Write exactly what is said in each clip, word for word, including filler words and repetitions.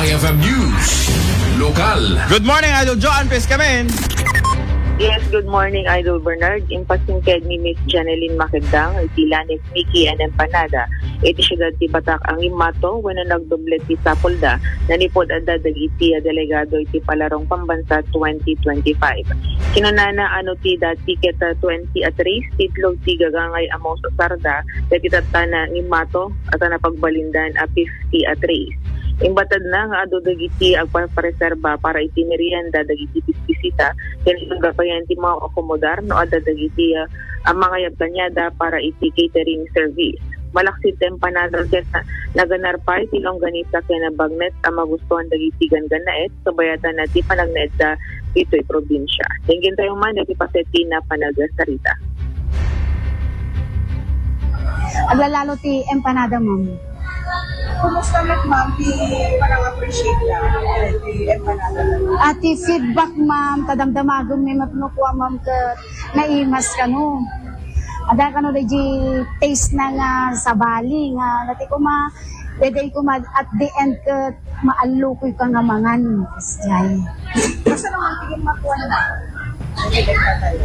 F M News, lokal. Good morning, Idol John. Please come in. Yes, good morning, Idol Bernard. Impasingked ni Miss Janeline Makidang iti Lanis Mickey and Empanada iti siudad ti Batak a ngimmato wenno nagdoble ti sapulda nanipud adda dagiti delegado iti Palarong Pambansa twenty twenty-five. Kinunana a no ti dati ket, ah, twenty a trays ti itlog ti gagangay a mausarda, ket itatta na ngimmato a ta napagbalindan a fifty a trays. Imbatadna nga adu dagiti agpapareserba para iti merienda dagiti bisbisita, ken ibaga payen ti mga akomodar no adda dagiti, ah, a mangayab kaniada para iti catering service. Malaksid ti empanada ket na-, naganar pay ti longganisa ken bagnet a magustuhan dagiti ganggannaet, kabayatan na ti panagnaedda ditoy probinsya. Denggen tayo man iti paset ti napanagsarita. Aglalalo ti empanada, ma'am. Kumusta met, ma'am, ti panang-appreciate na ti empanada? Ah, ti feedback, ma'am, kadamdamagem mi met no kua, ma'am, ket naimas kano. Adda kano di taste na nga sabali nga, dati koma, dede koma at the end ket maallokoy ka nga mangan. Kasjay. Kasano man ti ginmakuan na? Nagdedek na tayo.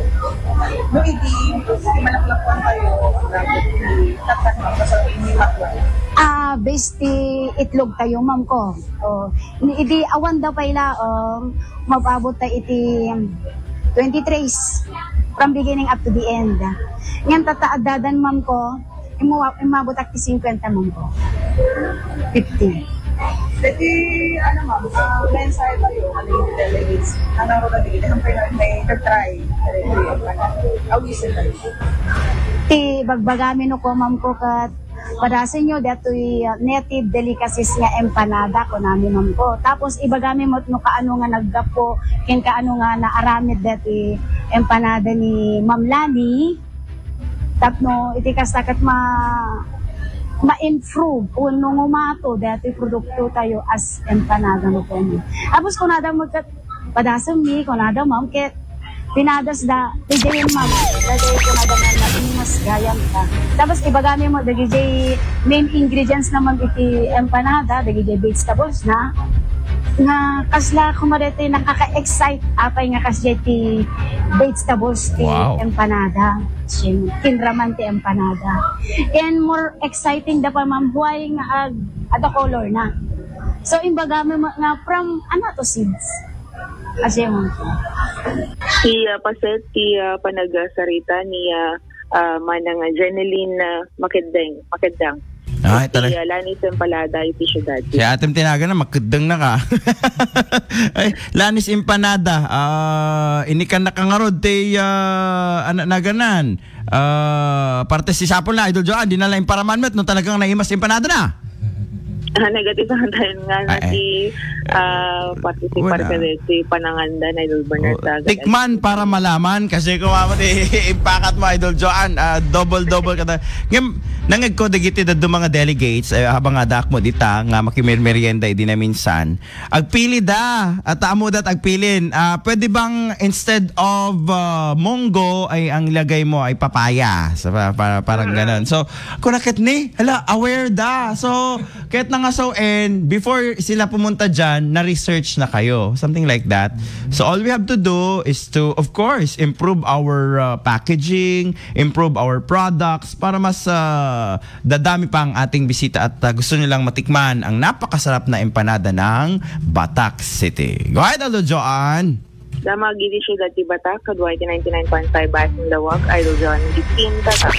No, idi, di malaklakuan tayo, ang dapat ni tatak na sa ginmakuan. Ah, base ti itlog tayo, ma'am ko. Oh, ni, idi awan da pay laong, mababot ta iti twenty trays from beginning up to the end. Ngem tatta addadan, ma'am ko, Imu-, imabutak ti singkwenta, ma'am ko. Fifty. Dati, ano, ma'am, ah, mensahe tayo, ano yung delegates? Ano ro na dito? Ang may, may try. Awisin tayo. Ti bagbagami no ko, ma'am ko, kat padasenyo, datoy, ah, native delicacies nga empanada, kunami, ma'am ko. Tapos, ibagami mo no kaano nga naggapo, ken kaano nga naaramid dati empanada ni Ma'am Lani. Tapno iti kasta ket ma-, ma-improve wenno ngumato daytoy produkto tayo as empanada no ken. Tapos kunada mo ket, padasem mi, kunada, ma'am, ket pinadas da, ti J M, ma'am. Dagiti kunada nga naging mas gayam ka. Tapos ibagami mo, dagiti main ingredients naman iti empanada, dagiti vegetables na, nga kasla kumarete nakaka-excite apay nga kasdiay ti vegetables ti Wow. empanada. Sin-, kinraman ti empanada. And more exciting da pa, ma'am, why nga ag-, ada color na. So, imbaga mi ma-, nga from, ano to, seeds? Kasi mo. Ti, ah, paset, ti, ah, panagsarita ni, ah, ah, Manang Jeneline, ah, Makedeng, Makedang. Ay, Iti, talaga. ah, Lanis Empalada, iti syudad. Si Atem Tinaga na, makedeng na ka. Ay, Lanis Empanada. Ah, inikan na kangarod, ti, ah, anak naganan. Ah, parte si Sapol na, Idol Joan, di na lang imparaman met, no talagang naimas empanada na. Ah, negative ang tayo nga na Ay, ay. si, ah, participar Wala. ka din, si Pananganda na Idol Bernard Oh, Dagat. Tikman para malaman, kasi kung mamo ti impakat mo, Idol Joan, ah, double-double ka ta-, ngem, nangeg ko, dagiti daddo mga delegates, eh, habang adak mo dita, nga makimermerienda, idi na minsan, agpili da, at amo dat agpilin. Ah, pwede bang instead of, ah, munggo, ay ang ilagay mo ay papaya? Sa pa-, pa-, parang Mm. ganon. So, kunaket ni, hala, aware da. So, kahit na nga so, and before sila pumunta dyan, na-research na kayo. Something like that. So, all we have to do is to, of course, improve our, uh, packaging, improve our products para mas, uh, dadami pa ang ating bisita at, uh, gusto nilang matikman ang napakasarap na empanada ng Batak City. Go ahead, Idol Joan! Damag iti siyudad ti Batak, kaduay ti ninety-nine point five Basing Dawag, Idol Joan, Team Batak.